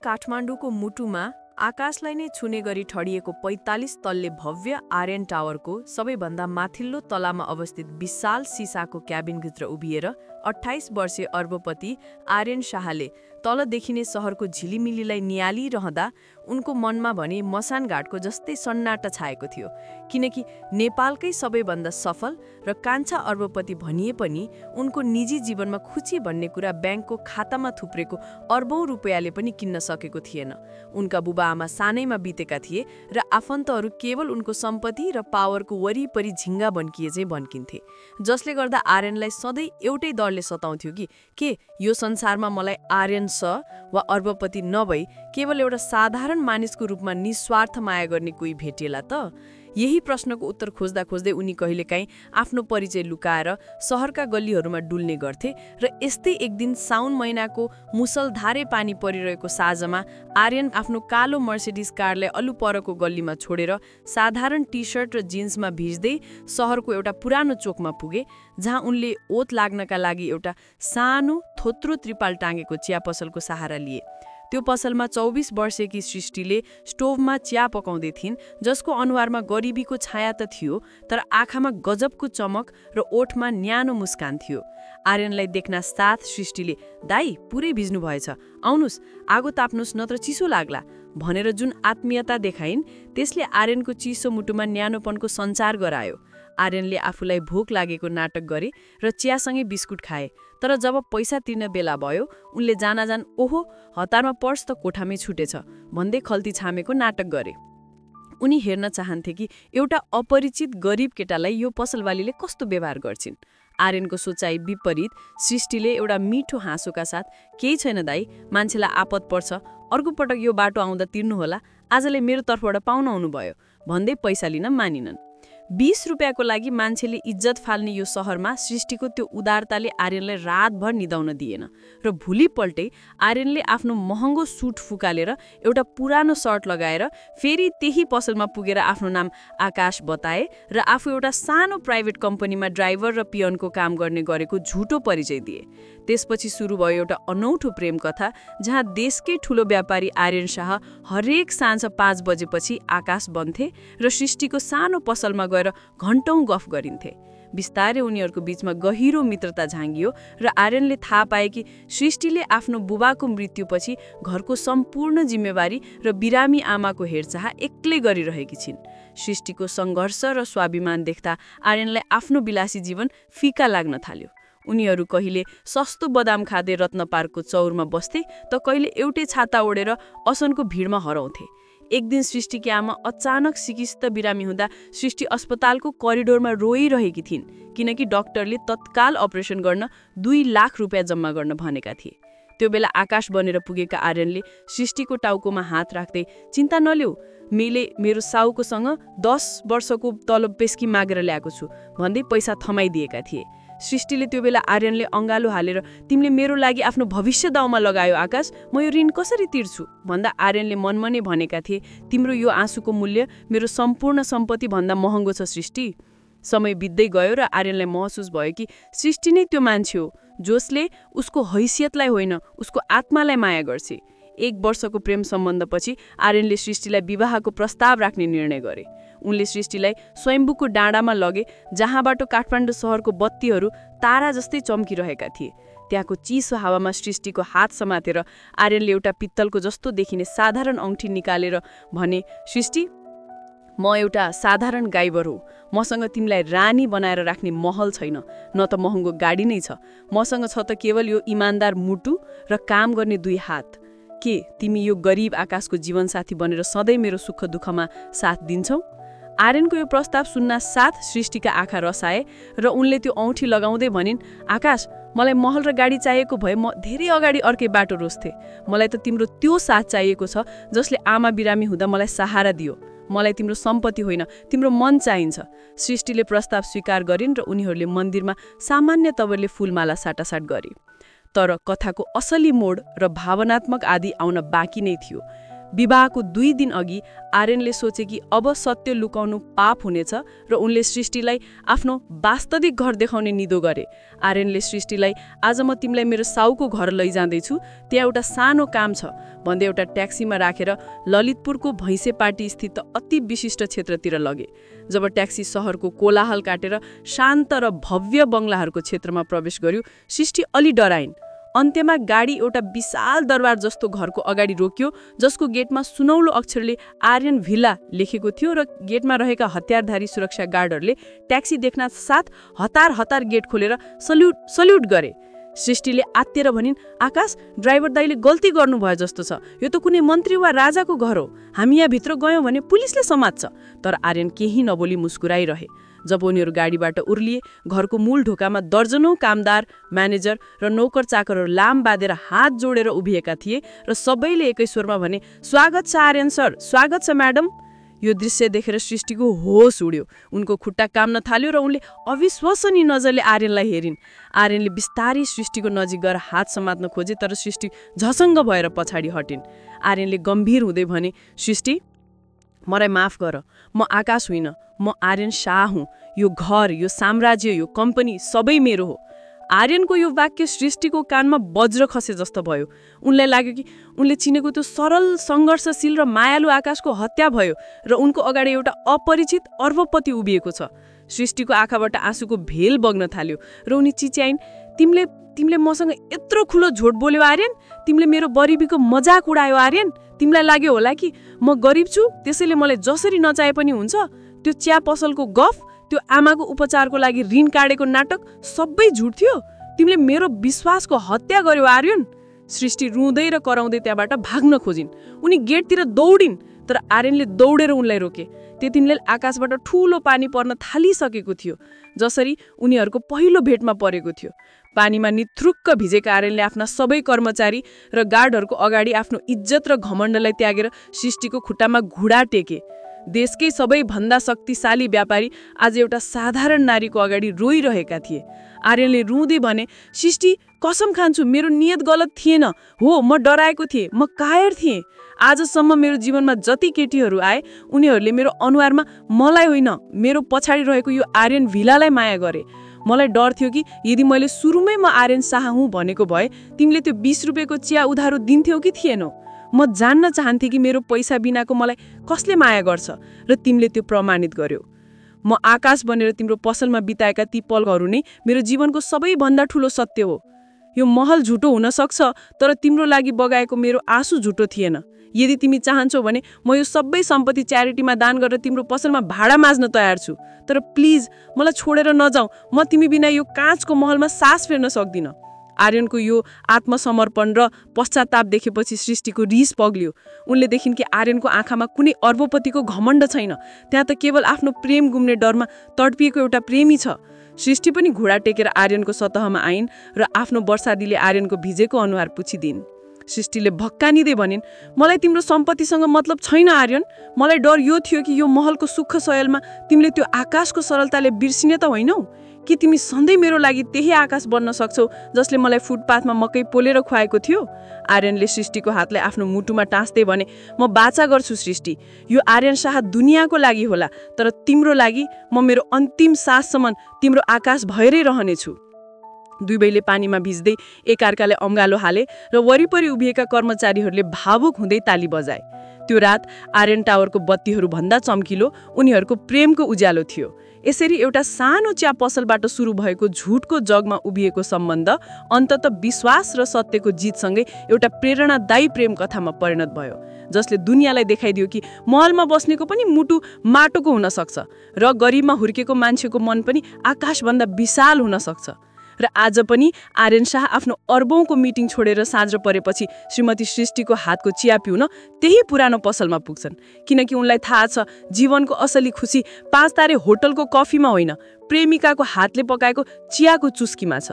काठमाडौँको मुटुमा आकाशलाई नै छुने गरी ठडिएको 45 तल्ले भव्य आर्यन टावरको सबैभन्दा माथिल्लो तलामा अवस्थित विशाल सिसाको क्याबिनभित्र उभिएर 28 वर्षीय अर्बपति आर्यन शाहले तल देखिने सहरको झिलिमिलीलाई नियालिरहँदा उनको मनमा भने मसानघाटको जस्तै सन्नाटा छाएको थियो। किनकि नेपालकै सबैभन्दा सफल र कान्छा अर्बपति भनिए पनि उनको निजी जीवनमा खुची भन्ने कुरा ब्याङ्कको खातामा थुप्रेको अर्बौं रुपियाँले पनि किन्न सकेको थिएन। उनका बुबाआमा सानैमा बितेका थिए र आफन्तहरू केवल उनको सम्पत्ति र पावरको वरिपरि झिङ्गा भन्किए चाहिँ भन्किन्थे, जसले गर्दा आर्यनलाई सधैँ एउटै डरले सताउँथ्यो कि के यो संसारमा मलाई आर्यन वा अर्बपति नभई केवल एउटा साधारण मानिसको रूपमा निस्वार्थ माया गर्ने कोही भेटिएला त? यही प्रश्नको उत्तर खोज्दा खोज्दै उनी कहिलेकाहीँ आफ्नो परिचय लुकाएर सहरका गल्लीहरूमा डुल्ने गर्थे र यस्तै एक दिन साउन महिनाको मुसलधारे पानी परिरहेको साँझमा आर्यन आफ्नो कालो मर्सिडिज कारलाई अलु परको गल्लीमा छोडेर साधारण टी सर्ट र जिन्समा भिज्दै सहरको एउटा पुरानो चोकमा पुगे, जहाँ उनले ओत लाग्नका लागि एउटा सानो थोत्रो त्रिपाल टाँगेको चिया पसलको सहारा लिए। त्यो पसलमा 24 वर्षेकी सृष्टिले स्टोभमा चिया पकाउँदै थिइन्, जसको अनुहारमा गरिबीको छाया त थियो, तर आँखामा गजबको चमक र ओठमा न्यानो मुस्कान थियो। आर्यनलाई देख्न साथ सृष्टिले दाई पुरै भिज्नु भएछ, आउनुस् आगो ताप्नुस् नत्र चिसो लाग्ला भनेर जुन आत्मीयता देखाइन् त्यसले आर्यनको चिसो मुटुमा न्यानोपनको सञ्चार गरायो। आर्यनले आफूलाई भोक लागेको नाटक गरे र चियासँगै बिस्कुट खाए, तर जब पैसा तिर्न बेला भयो उनले जानाजान ओहो हतारमा पर्स त कोठामै छुटेछ भन्दै खल्ती छामेको नाटक गरे। उनी हेर्न चाहन्थे कि एउटा अपरिचित गरिब केटालाई यो पसलवालीले कस्तो व्यवहार गर्छिन्। आर्यनको सोचाइ विपरीत सृष्टिले एउटा मिठो हाँसोका साथ केही छैन दाई, मान्छेलाई आपत पर्छ, अर्को पटक यो बाटो आउँदा तिर्नुहोला, आजले मेरो तर्फबाट पाउन आउनुभयो भन्दै पैसा लिन मानिनन्। 20 रुपियाँको लागि मान्छेले इज्जत फाल्ने यो सहरमा सृष्टिको त्यो उदारताले आर्यनलाई रातभर निदाउन दिएन र भोलिपल्टै आर्यनले आफ्नो महँगो सुट फुकालेर एउटा पुरानो सर्ट लगाएर फेरि त्यही पसलमा पुगेर आफ्नो नाम आकाश बताए र आफू एउटा सानो प्राइभेट कम्पनीमा ड्राइभर र पियनको काम गर्ने गरेको झुटो परिचय दिए। त्यसपछि सुरु भयो एउटा अनौठो प्रेम कथा, जहाँ देशकै ठूलो व्यापारी आर्यन शाह हरेक साँझ 5 बजेपछि आकाश बन्थे र सृष्टिको सानो पसलमा गएर घण्टौं गफ गरिन्थे। बिस्तारै उनीहरूको बीचमा गहिरो मित्रता झाँगियो र आर्यनले थाहा पाए कि सृष्टिले आफ्नो बुबाको मृत्युपछि घरको सम्पूर्ण जिम्मेवारी र बिरामी आमाको हेरचाह एक्लै गरिरहेकी छिन्। सृष्टिको सङ्घर्ष र स्वाभिमान देख्दा आर्यनलाई आफ्नो विलासी जीवन फिका लाग्न थाल्यो। उनीहरू कहिले सस्तो बदाम खाँदै रत्न पार्कको चौरमा बस्थे त कहिले एउटै छाता ओढेर असनको भिडमा हराउँथे। एक दिन सृष्टिकी आमा अचानक सिकिस्त बिरामी हुँदा सृष्टि अस्पतालको करिडोरमा रोइरहेकी थिइन्, किनकि डाक्टरले तत्काल अपरेसन गर्न 2 लाख रुपियाँ जम्मा गर्न भनेका थिए। त्यो बेला आकाश बनेर पुगेका आर्यनले सृष्टिको टाउकोमा हात राख्दै चिन्ता नल्याऊ, मैले मेरो साउकोसँग 10 वर्षको तलब पेस्की मागेर ल्याएको छु भन्दै पैसा थमाइदिएका थिए। सृष्टिले त्यो बेला आर्यनले अँगालो हालेर तिमीले मेरो लागि आफ्नो भविष्य दाउमा लगायो आकाश, म यो ऋण कसरी तिर्छु भन्दा आर्यनले मनमा नै भनेका थिए तिम्रो यो आँसुको मूल्य मेरो सम्पूर्ण सम्पत्ति भन्दा महँगो छ सृष्टि। समय बित्दै गयो र आर्यनलाई महसुस भयो कि सृष्टि नै त्यो मान्छे हो जसले उसको हैसियतलाई होइन उसको आत्मालाई माया गर्छ। 1 वर्षको प्रेम सम्बन्धपछि आर्यनले सृष्टिलाई विवाहको प्रस्ताव राख्ने निर्णय गरे। उनले सृष्टिलाई स्वयम्भूको डाँडामा लगे, जहाँबाट काठमाडौँ सहरको बत्तीहरू तारा जस्तै चम्किरहेका थिए। त्यहाँको चिसो हावामा सृष्टिको हात समातेर आर्यनले एउटा पित्तलको जस्तो देखिने साधारण औँठी निकालेर भने, सृष्टि म एउटा साधारण गाइबर हो, मसँग तिमीलाई रानी बनाएर राख्ने महल छैन, न त महँगो गाडी नै छ, मसँग छ त केवल यो इमान्दार मुटु र काम गर्ने 2 हात। के तिमी यो गरिब आकाशको जीवनसाथी बनेर सधैँ मेरो सुख दुःखमा साथ दिन्छौ? आर्यनको यो प्रस्ताव सुन्न साथ सृष्टिका आँखा रसाए र उनले त्यो औँठी लगाउँदै भनिन्, आकाश मलाई महल र गाडी चाहिएको भए म धेरै अगाडि अर्कै बाटो रोज्थे, मलाई त तिम्रो त्यो साथ चाहिएको छ जसले आमा बिरामी हुँदा मलाई सहारा दियो, मलाई तिम्रो सम्पत्ति होइन तिम्रो मन चाहिन्छ। सृष्टिले प्रस्ताव स्वीकार गरिन् र उनीहरूले मन्दिरमा सामान्य तवरले फूलमाला साटासाट गरे। तर कथाको असली मोड र भावनात्मक आदि आउन बाँकी नै थियो। विवाहको 2 दिन अघि आर्यनले सोचे कि अब सत्य लुकाउनु पाप हुनेछ र उनले सृष्टिलाई आफ्नो वास्तविक घर देखाउने निदो गरे। आर्यनले सृष्टिलाई आज म तिमीलाई मेरो साउको घर लैजाँदैछु, त्यहाँ एउटा सानो काम छ भन्दै एउटा ट्याक्सीमा राखेर ललितपुरको भैँसेपाटी स्थित अति विशिष्ट क्षेत्रतिर लगे। जब ट्याक्सी सहरको कोलाहल काटेर शान्त र भव्य बङ्गलाहरूको क्षेत्रमा प्रवेश गर्यो, सृष्टि अलि डराइन्। अन्त्यमा गाडी एउटा विशाल दरबार जस्तो घरको अगाडि रोक्यो, जसको गेटमा सुनौलो अक्षरले आर्यन भिल्ला लेखेको थियो र गेटमा रहेका हतियारधारी सुरक्षा गार्डहरूले ट्याक्सी देख्न साथ हतार हतार गेट खोलेर सल्युट गरे। सृष्टिले आत्तिएर भनिन्, आकाश, ड्राइभर दाइले गल्ती गर्नुभयो जस्तो छ, यो त कुनै मन्त्री वा राजाको घर हो, हामी यहाँ भित्र गयौँ भने पुलिसले समात्छ। तर आर्यन केही नबोली मुस्कुराइरहे। जब उनीहरू गाडीबाट उर्लिए, घरको मूल ढोकामा दर्जनौं कामदार, म्यानेजर र नौकर चाकरहरू लाम बाँधेर हात जोडेर उभिएका थिए र सबैले एकै स्वरमा भने, स्वागत छ आर्यन सर, स्वागत छ म्याडम। यो दृश्य देखेर सृष्टिको होस उड्यो। उनको खुट्टा काम्न थाल्यो र उनले अविश्वसनीय नजरले आर्यनलाई हेरिन्। आर्यनले बिस्तारै सृष्टिको नजिक गएर हात समात्न खोजे, तर सृष्टि झसङ्ग भएर पछाडि हटिन्। आर्यनले गम्भीर हुँदै भने, सृष्टि, मलाई माफ गर, म आकाश होइन, म आर्यन शाह हुँ। यो घर, यो साम्राज्य, यो कम्पनी सबै मेरो हो। आर्यनको यो वाक्य सृष्टिको कानमा वज्र खसे जस्तो भयो। उनलाई लाग्यो कि उनले चिनेको त्यो सरल, सङ्घर्षशील र मायालु आकाशको हत्या भयो र उनको अगाडि एउटा अपरिचित अर्बपति उभिएको छ। सृष्टिको आँखाबाट आँसुको भेल बग्न थाल्यो र उनी चिच्याइन्, तिमीले मसँग यत्रो ठुलो झोट बोल्यो आर्यन, तिमीले मेरो गरिबीको मजाक उडायो आर्यन। तिमीलाई लाग्यो होला कि म गरिब छु, त्यसैले मलाई जसरी नचाहे पनि हुन्छ। त्यो चिया पसलको गफ, त्यो आमाको उपचारको लागि ऋण काटेको नाटक सबै झुट थियो। तिमीले मेरो विश्वासको हत्या गर्यो आर्यन। सृष्टि रुँदै र कराउँदै त्यहाँबाट भाग्न खोजिन्। उनी गेटतिर दौडिन्, तर आर्यनले दौडेर उनलाई रोके। त्यतिन्जेल आकाशबाट ठूलो पानी पर्न थालिसकेको थियो, जसरी उनीहरूको पहिलो भेटमा परेको थियो। पानीमा निथ्रुक्क भिजेका आर्यनले आफ्ना सबै कर्मचारी र गार्डहरूको अगाडि आफ्नो इज्जत र घमण्डलाई त्यागेर सृष्टिको खुट्टामा घुँडा टेके। देशकै सबैभन्दा शक्तिशाली व्यापारी आज एउटा साधारण नारीको अगाडि रोइरहेका थिए। आर्यनले रुँदै भने, सृष्टि, कसम खान्छु, मेरो नियत गलत थिएन। हो, म डराएको थिएँ, म कायर थिएँ। आजसम्म मेरो जीवनमा जति केटीहरू आए, उनीहरूले मेरो अनुहारमा मलाई होइन, मेरो पछाडि रहेको यो आर्यन भिलालाई माया गरे। मलाई डर थियो कि यदि मैले सुरुमै म आर्यन शाह हुँ भनेको भए तिमीले त्यो 20 रुपियाँको चिया उधारो दिन्थ्यौ कि थिएनौ। म जान्न चाहन्थे कि मेरो पैसा बिनाको मलाई कसले माया गर्छ, र तिमीले त्यो प्रमाणित गर्यौ। म आकाश बनेर तिम्रो पसलमा बिताएका ती पलहरू नै मेरो जीवनको सबैभन्दा ठुलो सत्य हो। यो महल झुटो हुन सक्छ, तर तिम्रो लागि बगाएको मेरो आँसु झुटो थिएन। यदि तिमी चाहन्छौ भने म यो सबै सम्पत्ति च्यारिटीमा दान गरेर तिम्रो पसलमा भाडा माझ्न तयार छु। तर प्लिज मलाई छोडेर नजाऊ, म तिमी बिना यो काँचको महलमा सास फेर्न सक्दिन। आर्यनको यो आत्मसमर्पण र पश्चाताप देखेपछि सृष्टिको रिस पग्लियो। उनले देखिन् कि आर्यनको आँखामा कुनै अर्बपतिको घमण्ड छैन, त्यहाँ त केवल आफ्नो प्रेम गुम्ने डरमा तडपिएको एउटा प्रेमी छ। सृष्टि पनि घुँडा टेकेर आर्यनको सतहमा आइन् र आफ्नो वर्षादीले आर्यनको भिजेको अनुहार पुछिदिन्। सृष्टिले भक्कानिँदै भनिन्, मलाई तिम्रो सम्पत्तिसँग मतलब छैन आर्यन। मलाई डर यो थियो कि यो महलको सुख सयलमा तिमीले त्यो आकाशको सरलताले बिर्सिने त होइनौ कि तिमी सधैँ मेरो लागि त्यही आकाश बन्न सक्छौ जसले मलाई फुटपाथमा मकै पोलेर खुवाएको थियो। आर्यनले सृष्टिको हातलाई आफ्नो मुटुमा टाँस्दै भने, म बाचा गर्छु सृष्टि, यो आर्यन शाह दुनियाँको लागि होला, तर तिम्रो लागि म मेरो अन्तिम साससम्म तिम्रो आकाश भएरै रहनेछु। दुवैले पानीमा भिज्दै एकअर्कालाई अँगालो हाले र वरिपरि उभिएका कर्मचारीहरूले भावुक हुँदै ताली बजाए। त्यो रात आर्यन टावरको बत्तीहरू भन्दा चम्किलो उनीहरूको प्रेमको उज्यालो थियो। यसरी एउटा सानो चिया पसलबाट सुरु भएको झुटको जगमा उभिएको सम्बन्ध अन्ततः विश्वास र सत्यको जितसँगै एउटा प्रेरणादायी प्रेम कथामा परिणत भयो, जसले दुनियाँलाई देखाइदियो कि महलमा बस्नेको पनि मुटु माटोको हुन सक्छ र गरिबमा हुर्केको मान्छेको मन पनि आकाशभन्दा विशाल हुन सक्छ। र आज पनि आर्यन शाह आफ्नो अर्बौंको मिटिङ छोडेर साँझ परेपछि श्रीमती सृष्टिको हातको चिया पिउन त्यही पुरानो पसलमा पुग्छन्, किनकि उनलाई थाहा छ जीवनको असली खुसी 5 तारे होटलको कफीमा होइन, प्रेमिकाको हातले पकाएको चियाको चुस्कीमा छ।